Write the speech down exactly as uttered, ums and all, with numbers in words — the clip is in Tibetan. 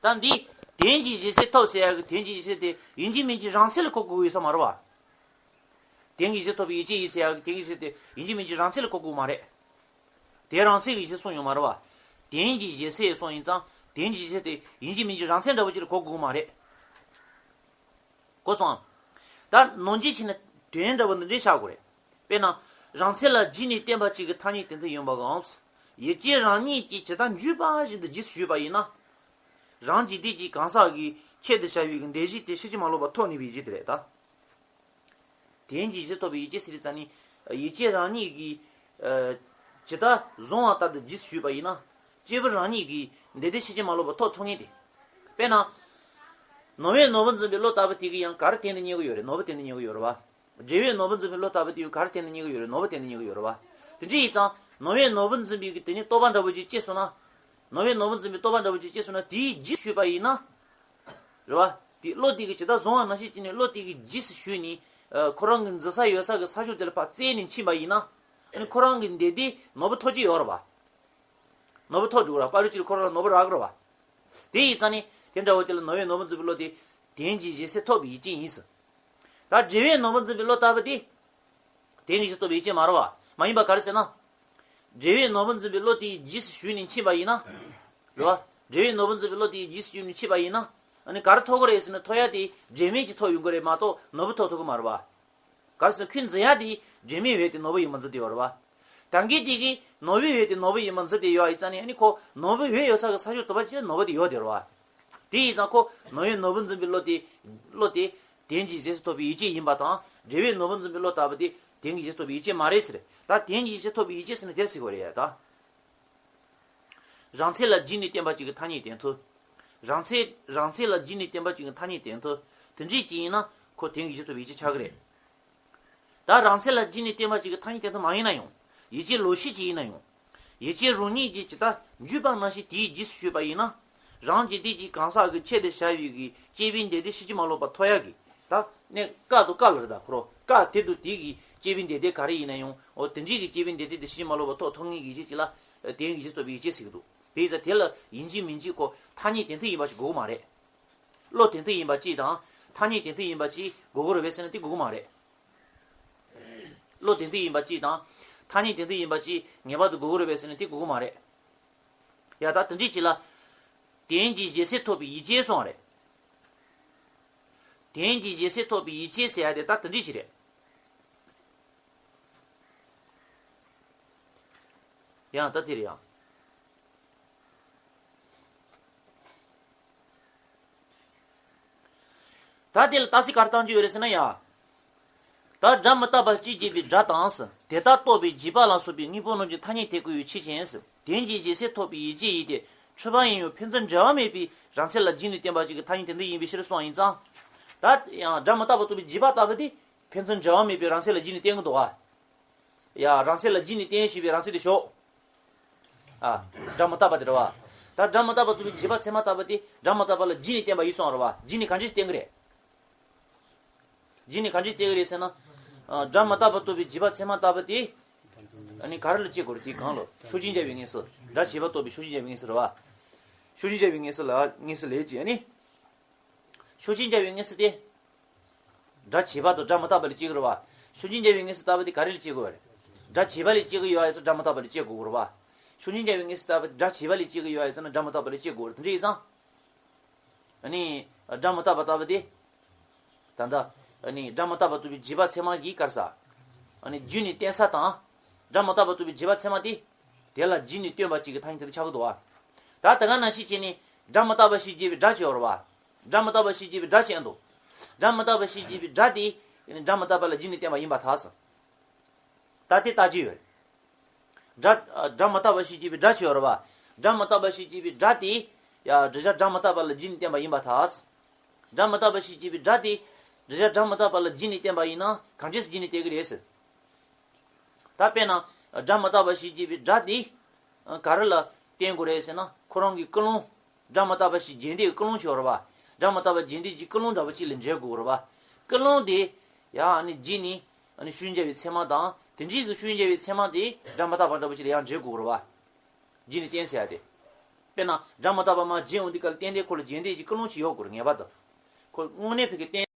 ད་འདི་དོན་གྱི་གཞི་གསལ་ཐོབ་ཟེར་ཡག་གི་དོན་གྱི་གཞི་གསལ་དེ་ཡིན་གཅིག་མིན་གཅིག་རང་མཚན་ལ་གོ་དགོས་ཡོད་ས་མ་རེད་བ། དོན་གྱི་གཞི་ཐོབ་པའི་ཡིད་ཆེས་ཡིན་ཟེར་ཡག་གི་དོན་གྱི་གཞི་དེ་ཡིན་གཅིག་མིན་གཅིག་རང་མཚན་ལ་གོ་དགོས་མ་རེད། དེ་རང་མཚན་གྱི་གཞི་གསུངས་ཡོད་མ་རེད་བ། དོན་གྱི་གཞི་གསལ་གསུངས་ཡིན་ཙང་དོན་གྱི་གཞི་དེ་ཡིན་གཅིག་མིན་གཅིག་རང་མཚན་འདྲ་བོ་ཅིག་ལ་གོ་དགོས་མ་རེད། གོ་སོང་ངམ། ད་ནང་བཞིན་བྱས་ན་དོན་འདྲ་བོ་འདི་འདྲའི་བཞག་དགོས་རེད། དཔེར་ན། རང་མཚན་ལ་རྗེས་ནས་བསྟན་པ་གཅིག་གི་ཐ་སྙད་དོན་མཐུན་ཡིན་པའམ། ཡིད་ཆེས་རང་ཉིད་ཀྱིས་ཇི་ལྟར་འཇུག་པ་བཞིན་དུ་རྗེས་སུ་ཞུས་པ་ཡིན་ན། རང་རྒྱུད་ལྡན་གྱི་གང་ཟག་གིས་ཆེད་དུ་བྱ་བའི་འདོད་གཞི་དེ་ཕྱིན་ཅི་མ་ལོག་པར་ཐོབ་ནུས་པའི་ཡིད་ཆེས་དེ་རེད་ད། དོན་གྱི་གཞི་ཐོབ་པའི་ཡིད་ཆེས་ཟེར་དུས་ཙ་ནི། ཡིད་ཆེས་རང་ཉིད་ཀྱིས། ཨ། ཇི་ལྟར་བཟུང་བ་ལྟར་དུ་རྗེས་སུ་ཞུས་པ་ཡིན་ན། སྐྱེས་བུ་རང་ཉིད་ཀྱིས་འདོད་དོན་ཕྱིན་ཅི་མ་ལོག་པར་ཐོབ་ཐུབ་ངེས་ཏེ། དཔེར་ན། ནོར་བས་ནོར་བུ་འཛིན་པའི་བློ་ལྟ་བུ་དེ་གིས་ཡང་ག་རེ་དོན་དུ་གཉེར་གྱི་ཡོད་རེད། ནོར་བུ་དོན་དུ་གཉེར་གྱི་ཡོད་རེད་བ། འབྲས་བུས་ནོར་བུ་འཛིན་པའི་བློ་ལྟ་བུ་དེ་ཡང་ག་རེ་དོན་དུ་གཉེར་གྱི་ཡོད་རེད། ནོར་བུ་དོན་དུ་གཉེར་གྱི་ཡོད་རེད་བ། དེ་འདྲ་ཡིན་ཙང་ནོར་བས་ནོར་བུ་འཛིན་པའི་གི་དེ་ནི་རྟོག་པ་འདྲ་བོ་ཅིག་སྐྱེས་སོང་ན། ནོར་བས་ནོར་བུ་འཛིན་པའི་རྟོག་པ་འདྲ་བོ་ཅིག་སྐྱེས་སོང་ན་དེའི་རྗེས་སུ་ཞུས་པ་ཡིན་ན། རེད་བ། དེ་བློ་དེ་གིས་ཇི་ལྟར་བཟུང་བ་ནང་བཞིན་བྱས་ནས་བློ་དེ་གིས་རྗེས་སུ་ཞུས་ནས། ཨ། ཁོ་རང་གི་འཛིན་ས་ཡོད་ས་གི་ས་ཕྱོགས་དེ་ལ་ཕར་བཙལ་ནས་ཕྱིན་པ་ཡིན་ན། ཨ་ནི་ཁོ་རང་གི་འདོད་དོན་ནོར་བུ་ཐོབ་ཀྱི་ཡོད་རེད་བ། ནོར་བུ་ཐོབ་འགྲོ་གི་རེད། ཕ་རོལ་ཕྱིན་ཁོ་རང་ལ་ནོར་བུ་རག་གི་རེད་བ། དེ་ཡིན་ཙང་ནི་དེ་འདྲ་བོ་དེ་ལ་ནོར་བས་ནོར་བུ་འཛིན་པའི་བློ་དེ་དོན་གྱི་གཞི་གསལ་ཐོབ་པའི་ཡིད་ཆེས་ཡིན་ཟེར། ད་འབྲས་བུས་ནོར་བུ་འཛིན་པའི་བློ་ལྟ་བུ་དེ། དོན་གྱི་གཞི་ཐོབ་པའི་ཡིད་ཆེས་མ་རེད་བ། མ་ཡིན་པ་ག་རེ་ཟེར་ན། འབྲས་བུས་ནོར་བུ་འཛིན་པའི་བློ་དེའི་རྗེས་སུ་ཞུས་ནས་ཕྱིན་པ་ཡིན་ན། རེད་བ། འབྲས་བུས་ནོར་བུ་འཛིན་པའི་བློ་དེའི་རྗེས་སུ་ཞུས་ནས་ཕྱིན་པ་ཡིན་ན། ཨ་ནི་ག་རེ་ཐོབ་ཀྱི་རེད་ཟེར་ན་ཐོབ་ཡ་དེ་འབྲས་མེད་ཅིག་ཐོབ་ཡོང་གི་རེད་མ་གཏོགས་ནོར་བུ་ཐོབ་ཐུབ་ཀྱི་མ་རེད་བ། ག་རེ་ཟེར་ན་ཁོས་འཛིན་ཡ་དེ་འབྲས་མེད་པས་དེ་ནོར་བུ་ཡིན་པར་འཛིན་བསྡད་ཡོད་རེད་བ། ད་གིན་དེ་གིས་ནོར་བུ་ཡོད་དེ་ནོར་བུ་ཡིན་པར་འཛིན་བསྡད་ཡོད་ཡིན་ཙང་ནི་ཨ་ནི་ཁོ་ནོར་བུ་ཡོད་ཡོད་ས་གི་ས་ཕྱོགས་དེ་པར་ཅིག་ནོར་བུ་དེ་ཡོད་བསྡད་ཡོད་རེད་བ། དེ་ཡིན་ཙང་ཁོ་ནོར་བས་ནོར་བུ་འཛིན་པའི་བློ་དེ། བློ་དེ། དོན་གྱི་གཞི་གསལ་ཐོབ་པའི་ཡིད་ཆེས་ཡིན་པ་དང་འབྲས་བུས་ནོར་བུ་འཛིན་པའི་བློ་ལྟ་བུ་དེ་དོན་གྱི་གཞི་ཐོབ་པའི་ཡིད་ཆེས་མ་རེད་ཟེར། ད་དོན་གྱི་གཞི་ཐོབ་པའི་ཡིད་ཆེས་ཟེར་ན་དེར་ཟེར་དགོས་རེད་ཡ་ད། རང་མཚན་ལ་རྗེས་ནས་བསྟན་པ་གཅིག་གི་ཐ་སྙད་དོན་མཐུན། རང་མཚན་རང་མཚན་ལ་རྗེས་ནས་བསྟན་པ་གཅིག་གི་ཐ་སྙད་དོན་མཐུན། དེ་འདྲ་ཅིག་ཡིན་ན་ཁོ་དོན་གྱི་གཞི་ཐོབ་པའི་ཡིད་ཆེས་ཆགས་ཀྱི་རེད། ད་རང་མཚན་ལ་རྗེས་ནས་བསྟན་པ་གཅིག་གི་ཐ་སྙད་དོན་མཐུན་མ་ཡིན་ན་ཡང་། ཡིད་ཆེས་ལོག་ཤེས་ཅིག་ཡིན་ན་ཡང་། ཡིད་ཆེས་རང་ཉིད་ཀྱིས་ཇི་ལྟར་འཇུག་པ་ནང་བཞིན་དེའི་རྗེས་སུ་ཞུས་པ་ཡིན་ན། རང་རྒྱུད་ལྡན་གྱི་གང་ཟག་གི་ཆེད་དུ་བྱ་བའི་གི་སྐྱེས་བུའི་འདོད་དོན་ཕྱིན་ཅི་མ་ལོག་པར་ཐོབ་ཡ་གི། ད་གནས་སྐབས་དང་སྐབས་ལ་རེད་ད་ཁོ་རང་སྐབས་དེ་དུས་དེ་གི་སྐྱེས་བུའི་འདོད་དོན་ག་རེ་ཡིན་ན་ཡང་འོ་དེ་འདྲའི་གི་སྐྱེས་བུའི་འདོད་དོན་དེ་ཕྱིན་ཅི་མ་ལོག་པར་ཐོབ་ཐུབ་ངེས་ཀྱི་གཞི་ཅིག་ལ། དེ་གི་གཞི་ཐོབ་པའི་ཡིད་ཆེས་ཟེར་གི་འདུག་དེ་ཡིན་ཙང་དེ་ལ་ཡིན་གཅིག་མིན་གཅིག་ཁོ་ཐ་སྙད་དོན་མཐུན་ཡིན་པ་ཞིག་དགོས་ཀྱི་མ་རེད། བློ་དོན་མཐུན་ཡིན་པ་གཅིག་དང་ཐ་སྙད་དོན་མཐུན་ཡིན་པ་གཅིག་དགོས་ཀྱི་རེད་པས་ཟེར་ན་དེ་དགོས་ཀྱི་མ་རེད། བློ་དོན་མཐུན་ཡིན་པ་གཅིག་དང་། ཐ་སྙད་དོན་མཐུན་ཡིན་པ་གཅིག་ངེས་པར་དུ་དགོས་ཀྱི་རེད་པས་ཟེར་ན་དེ་དགོས་ཀྱི་མ་རེད། ཡ་ད་དེ་འདྲ་ཅིག་ལ། དོན་གྱི་གཞི་གསལ་ཐོབ་པའི་ཡིད་ཆེས་གསུངས་པ་རེད། དོན་གྱི་གཞི་གསལ་ཐོབ་པའི་ཡིད་ཆེས་ཟེར་ཡ་དེ་ད་དེ་འདྲ་ཅིག་རེད། ཡང་ད་དེ་རེད་ཡང་། ད་དེ་ལ་རྟགས་གསལ་ག་རེ་བཏང་རྒྱུ་ཡོད་རེད་ཟེར་ན་ཡ། ད་སྒྲ་མི་རྟག་པ་གཅིག་བརྗོད་པའི་སྒྲ་དང་། དེ་ལྟར་རྟོགས་པའི་རྗེས་དཔག་ལ་སོགས་པའི་དངོས་པོ་རྣམས་ཀྱི་ཐ་སྙད་དེ་ཀུན་ཡོད་ཕྱིར་ཞེས། དོན་གྱི་གཞི་གསལ་ཐོབ་པའི་ཡིད་ཆེས་ཡིན་ཏེ། འཁྲུལ་པ་ཡིན་ཡང་ཕན་ཚུན་འབྲེལ་བ་མེད་པའི་རང་མཚན་ལ་རྗེས་ནས་བསྟན་པ་གཅིག་གི་ཐ་སྙད་དོན་མཐུན་ཡིན་པའི་ཕྱིར་གསུངས་པ་ཡིན་ཙང་། ད་ཡང་སྒྲ་མི་རྟག་པ་རྟོགས་པའི་རྗེས་དཔག་ལྟ་བུ་དེ་ཕན་ཚུན་འབྲེལ་བ་མེད་པའི་རང་མཚན་ལ་རྗེས་ནས་བསྟན་གྱི་འདུག་བ། ཡ་རང་མཚན་ལ་རྗེས་ནས་བསྟན་ཞེས་པའི་རང་མཚན་དེ་ཞོག་ཨ། སྒྲ་མི་རྟག་པ་དེ་རེད་བ། ད་སྒྲ་མི་རྟག་པ་རྟོགས་པའི་རྗེས་དཔག་ཚད་མ་ལྟ་བུ་དེ་སྒྲ་མི་རྟག་པ་ལ་རྗེས་ནས་བསྟན་པ་ཡིན་གསུངས་པ་རེད་བ། རྗེས་ནས་གང་ཅི་བསྟན་གྱི་རེད། རྗེས་ནས་གང་ཅི་བསྟན་གྱི་རེད་ཟེར་ན། ཨ། སྒྲ་མི་རྟག་པ་རྟོགས་པའི་རྗེས་དཔག་ཚད་མ་ལྟ་བུ་དེ། ཨ་ནི་ག་རེ་ལ་སྐྱེ་དགོས་རེད་དེ་གང་ལ་ཕྱོགས་ཆོས་འཇལ་བའི་མངོན་སུམ། སྒྲ་བྱས་པ་རྟོགས་པའི་ཕྱོགས་ཆོས་འཇལ་བའི་མངོན་སུམ་རེད་བ། ཕྱོགས་ཆོས་འཇལ་བའི་མངོན་སུམ་ལ་མངོན་སུམ་ལས་ཀྱི་ཨ་ནི། ཕྱོགས་ཆོས་འཇལ་བའི་མངོན་སུམ་དེ། སྒྲ་བྱས་པ་དང་སྒྲ་མི་རྟག་པ་ལ་སྐྱེ་གི་རེད་བ། ཕྱོགས་ཆོས་འཇལ་བའི་མངོན་སུམ་ལྟ་བུ་དེ་ག་རེ་ལ་སྐྱེ་དགོས་པ་རེད། སྒྲ་བྱས་པ་ལ་སྐྱེ་གི་ཡོད་ཡ་ཚོ་སྒྲ་མི་རྟག་པ་ལ་སྐྱེ་དགོས་རེད་བ། ཕྱོགས་ཆོས་འཇལ་བའི་མངོན་སུམ་ལྟ་བུ་དེ་སྒྲ་བྱས་པ་ལ་སྐྱེ་གི་ཡོད་ཡ་ཚོ་ན་སྒྲ་མི་རྟག་པ་ལ་སྐྱེ་དགོས་རེད་དེ་འདྲ་ཡིན་ཙང་། ཨ་ནི། སྒྲ་མི་རྟག་པ་ལྟ་བུ་དེ། ད་ལྟ། ཨ་ནི་སྒྲ་མི་རྟག་པ་རྟོགས་པའི་རྗེས་དཔག་ཚད་མ་གིས་ག་རེ་ཟེར། ཨ་ནི་རྒྱུད་ནས་བསྟན་ས་དང་། སྒྲ་མི་རྟག་པ་རྟོགས་པའི་རྗེས་དཔག་ཚད་མ་དེ། དེ་ལ་རྗེས་ནས་སྟོན་པ་གཅིག་གི་ཐ་སྙད་དེ་ལ་ཆགས་ཀྱི་འདུག་བ། ད་དེ་ག་ནང་བཞིན་བྱས་ནས་སྒྲ་མི་རྟག་པ་ཞེས་བརྗོད་པའི་སྒྲ་ཅིག་ཡོད་རེད་བ། སྒྲ་མི་རྟག་པ་ཞེས་བརྗོད་པའི་སྒྲ་ཅིག་ཡང་འདུག་སྒྲ་མི་རྟག་པ་ཞེས་བརྗོད་པའི་སྒྲ་དེ། སྒྲ་མི་རྟག་པ་ལ་རྗེས་ནས་བསྟན་པ་ཡིན་པར་ཐལ། ད་དེ་ལྟ་ཅི་ཡོད། སྒྲ། སྒྲ་མི་རྟག་པ་ཞེས་བརྗོད་པའི་སྒྲ་ཅིག་ཡོད་རེད་བ། སྒྲ་མི་རྟག་པ་ཞེས་བརྗོད་པའི་སྒྲ་དེ། ཡ་འདྲི་བྱ་སྒྲ་མི་རྟག་པ་ལ་རྗེས་ནས་བསྟན་པ་ཡིན་པར་ཐལ། སྒྲ་མི་རྟག་པ་ཞེས་བརྗོད་པའི་སྒྲ་དེ། འདྲི་བྱ་སྒྲ་མི་རྟག་པ་ལ་རྗེས་ནས་བསྟན་པ་ཡིན་ན་གང་ཅི་སེ་རྗེས་ནས་བསྟན་གྱི་རེད་ཟེར། ད་དཔེར་ན། སྒྲ་མི་རྟག་པ་ཞེས་བརྗོད་པའི་སྒྲ་དེ། ག་རེ་ལ་བསྟན་དགོས་རེད་ཟེར་ན་ཁོ་རང་གི་ཀུན་སློང་། སྒྲ་མི་རྟག་པ་ཞེས་བརྗོད་འདོད་ཀྱི་ཀུན་སློང་ཅིག་ཡོད་རེད་བ། སྒྲ་མི་རྟག་པ་བརྗོད་འདོད་ཀྱི་ཀུན་སློང་འདྲ་བོ་ཅིག་ལ་འཇལ་དགོས་རེད་བ། ཀུན་སློང་དེ། ཡང་ཨ་ནི་རྗེས་ནས། ཨ་ནི་ཕྱོགས་ཆོས་འཇལ་བའི་ཚད་མ་དང་དེ་འདྲའི་གི་ཕྱོགས་ཆོས་འཇལ་བའི་ཚད་མ་དེ་སྒྲ་མི་རྟག་པ་འདྲ་བོ་ཅིག་ལ་ཡང་འཇལ་དགོས་རེད་བ། རྗེས་ནས་བསྟན་ཟེར་ཡ་དེ། དཔེར་ན་སྒྲ་མི་རྟག་པ་མར་བརྗོད་འོང་དུས་སྐབས་ལ་ཏན་ཏན་ཁོ་ལ་རྗེས་འདེད་ཀྱི་ཀུན་སློང་ཞིག་ཡོད་དགོས་རེད་ངེས་པར་དུ། ཁོ་དངོས་གནས་ཕ་གི་གཏན་